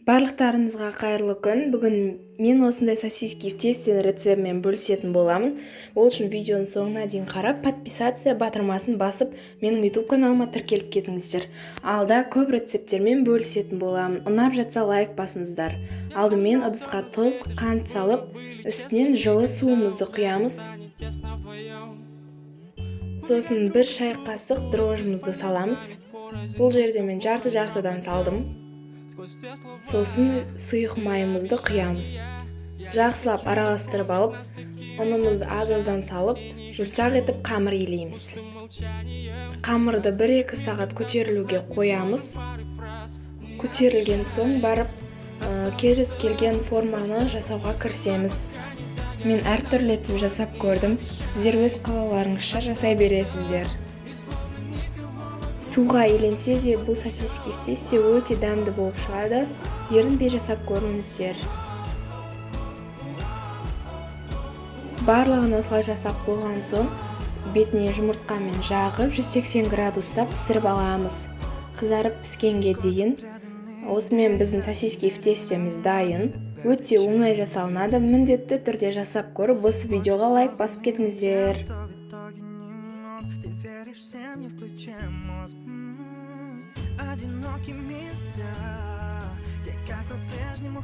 Барлықтарыңызға қайырлы күн. Бүгін мен осындай сосиски в тесте рецептімен бөлісетін боламын. Ол үшін видеоның соңына дейін қарап, подписаться батырмасын басып, менің YouTube каналыма тіркеліп кетіңіздер. Алда көп рецепттермен бөлісетін боламын. Ұнап жатса, лайк басыңыздар. Алдымен ыдысқа тұз, қант салып, үстінен жылы суымызды құямыз. Сосын 1 шай қасық дрожжымызды саламыз. Бұл жерде мен жарты-жартыдан салдым. Сосын сұйық майымызды құямыз. Жақсылап араластырып алып, ұнымызды аз-аздан салып, жұмсақ етіп қамыр илейміз. Қамырды 1-2 сағат көтерілуге қоямыз. Көтерілген соң барып, кез келген форманы жасауға кірісеміз. Мен әртүрлі етіп жасап көрдім. Сіздер өз қалауларыңызша жасай бересіздер. Суға иленсе де, бұл сосиски в тесте өте дәмді болып шығады. Ерінбей жасап көріңіздер. Барлығын осылай жасап болған соң, бетіне жұмыртқамен жағып, 180 градуста пісіріп аламыз. Қызарып піскенге дейін. Осымен біздің сосиски в тестеміз дайын. Өте оңай жасалынады. Міндетті түрде жасап көріп, осы видеоға лайк басып кетіңіздер. Веришь всем, не включая мозг. Одинокие места, где как по-прежнему.